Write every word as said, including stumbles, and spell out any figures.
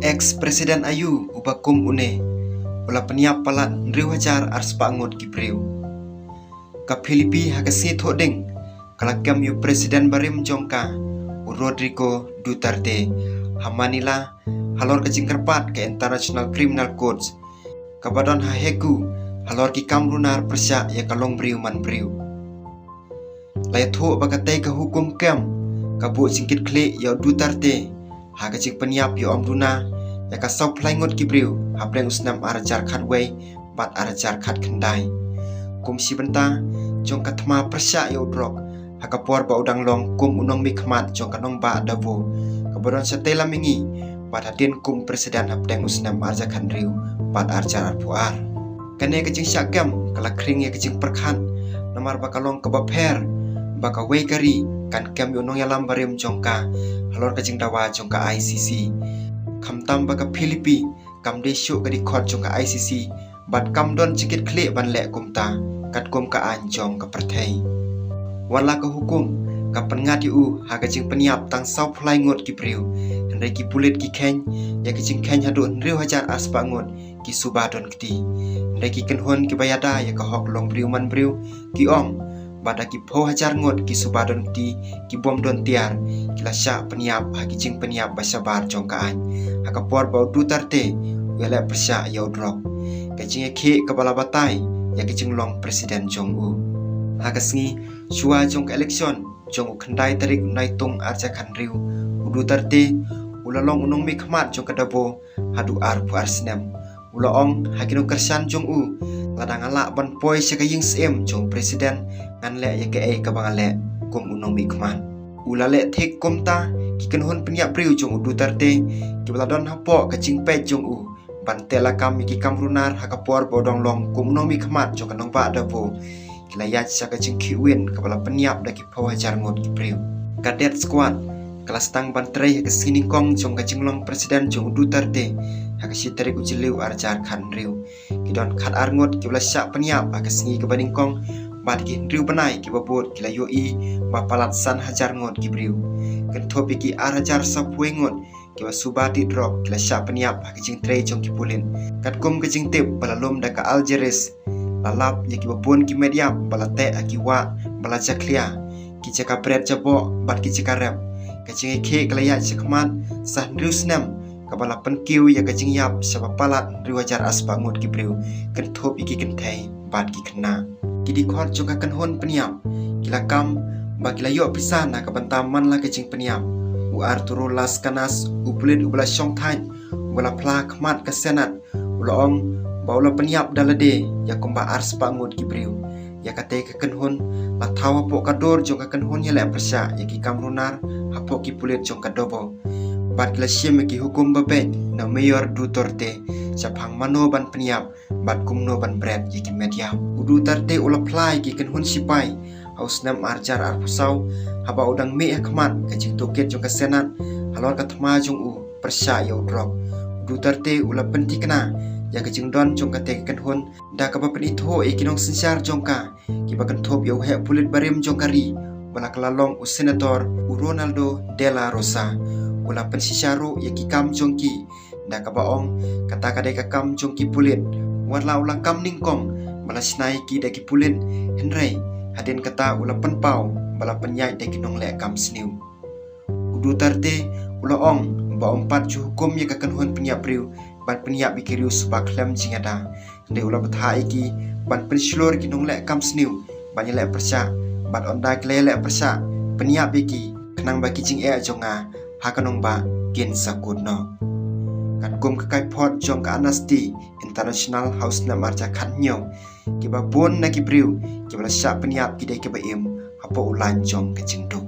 Ex-President aïu uba kum une u la pynïap palat hynriew hajar arspah ngut ki briew? Ka Philippines ha ka sngi Thohdieng ka la kem ïa u President barim jong ka, u Rodrigo Duterte, ha Manila, halor ka jingkyrpad ka International Criminal Court, kaba don ha Hague, halor ki kam runar pyrshah ïa ka longbriew manbriew. La ïathuh ba katei ka hukum kem ka buh jingkitkhlieh ïa u Duterte ha ka jingpynïap ïa u duna ïa ka sawphew lai ngut ki briew hapdeng u snem ar hajar khatwei bad ar hajar khatkhyndai, kum shi bynta jong ka thma pyrshah ïa u drok, ha ka por ba u dang long kum u nongmihkhmat jong ka nongbah Davao, kaba don shatei lam mihngi bad hadien kum President hapdeng u snem ar hajar khathynriew bad ar hajar arphew ar. Kane ka jingshah kem ka la khring ïa ka jingpyrkhat, namar ba ka long kaba pher ba kawei ka ri kan kem ïa u nongïalam barim jong ka halor ka jingdawa jong ka I C C. Khamtam ba ka Philippines kam dei shuh ka dkhot jong ka I C C bad kam don jingkitkhlieh ban leh kumta katkum ka aiñ jong ka pyrthei. Wat la ka hukum ka pynngat ïa u ha ka jingpynïap tang sawphew lai ngut ki briew, hynrei ki pulit ki kheiñ ïa ka jingkheiñ haduh hynriew hajar arspah ngut ki suba don kti. Hynrei ki kynhun kiba ïada ïa ka hok longbriew manbriew ki ong ba da ki phew hajar ngut ki suba don kti, ki bym don tiar, ki la shah pynïap ha ki jingpynïap ba shabar jong ka aiñ ha ka por ba u Duterte u ïaleh pyrshah ïa u drok, ka jingïakhih kaba la batai ïa ka jinglong President jong u. Ha ka sngi shuwa jong ka election jong u khyndai tarik u Naitung ar hajar khathynriew, u Duterte u la long u nongmihkhmat jong ka Davao haduh arphew ar snem. U la ong ha ki nongkyrshan jong u, lada nga lah ban poi sha ka ïing syiem jong u President, ngan leh ïa kaei kaba nga leh kum u nongmihkhmat. U la leh thik kumta ki kynhun pynïap briew jong u Duterte kiba la don hapoh ka jingpeit jong u ban teh lakam ïa ki kam runar ha ka por ba u dang long kum u nongmihkhmat jong ka nongbah Davao, ki la ïaid sha ka jingkhih win kaba la pynïap da ki phew hajar ngut ki briew. Ka death squad ka la sdang ban trei ha ka sngi nyngkong jong ka jinglong President jong u Duterte ha ka shi tarik u Jylliew ar hajar khathynriew. Ki don khatar ngut kiba la shah pynïap ha ka sngi kaba nyngkong, bad ki hynriew bnai kiba bud ki la ïohi ba palat san hajar ngut ki briew. Kynthup ïa ki ar hajar sawphew ngut kiba suba tih drok ki la shah pynïap ha ka jingtrei jong ki pulit. Katkum ka jingtip ba la lum da ka Al Jazeera, la lap ïa kiba bun ki met ïap ba la teh ha ki wah ba la jakhlia, ki jaka bret jaboh bad ki jaka rep. Ka jingïakhih ka la ïaid shakhmat sa hynriew snem, kaba la pynkiew ïa ka jingïap sha ba palat hynriew hajar arspah ngut ki briew, kynthup ïa ki kynthei bad ki khynnah. Ki dkhot jong ka kynhun pynïap ki la kam ba ki la ïoh pisa na ka bynta man la ka jingpynïap. U Arturo Las Canas, u pulit uba la shongthait, uba la phla khmat ka Senate, u la ong ba u la pynïap da lade ïa kumba arspah ngut ki briew. Ïa katei ka kynhun la thaw hapoh ka dur jong ka kynhun ïaleh pyrshah ïa ki kam runar hapoh ki pulit jong ka Davao. Bad ki la shim ïa ki hukum ba beit na u Mayor Duterte shaphang mano ban pynïap bad kumno ban bret ïa ki met ïap. U Duterte u la phla ïa ki kynhun shipai ha u snem ar hajar arphew saw, haba u dang mih ha khmat ka jingtohkit jong ka Senate halor ka thma jong u pyrshah ïa u drok. U Duterte u la pynthikna ïa ka jingdon jong katei ka kynhun da kaba pynithuh ïa ki nongsynshar jong ka, kiba kynthup ïa u heh pulit barim jong ka ri, ba la kylla long u Senator u Ronaldo de la Rosa. U la pynshisha ruh ïa ki kam jong ki, da kaba ong kata ka dei ka kam jong ki pulit. Wat la u la kam nyngkong ba la shna ïa ki da ki pulit, hynrei hadien kata u la pynpaw ba la pynïaid da ki nongleh kam sniew. U Duterte u la ong ba um pat ju hukum ïa ka kynhun pynïap briew ban pynïap ïa ki riew suba khlem jingada. Hynrei u la bthah ïa ki ban pynshlur ki nongleh kam sniew ban ïaleh pyrshah, bad ynda ki la ïaleh pyrshah, pynïap ïa ki, khnang ba ki jingeh jong nga ha ka nongbah kin sa kut noh. Katkum ka kaiphod jong ka Amnesty International ha u snem ar hajar khathynñiew, kiba bun na ki briew kiba la shah pynïap ki dei kiba im hapoh u lain jong ka jingduk.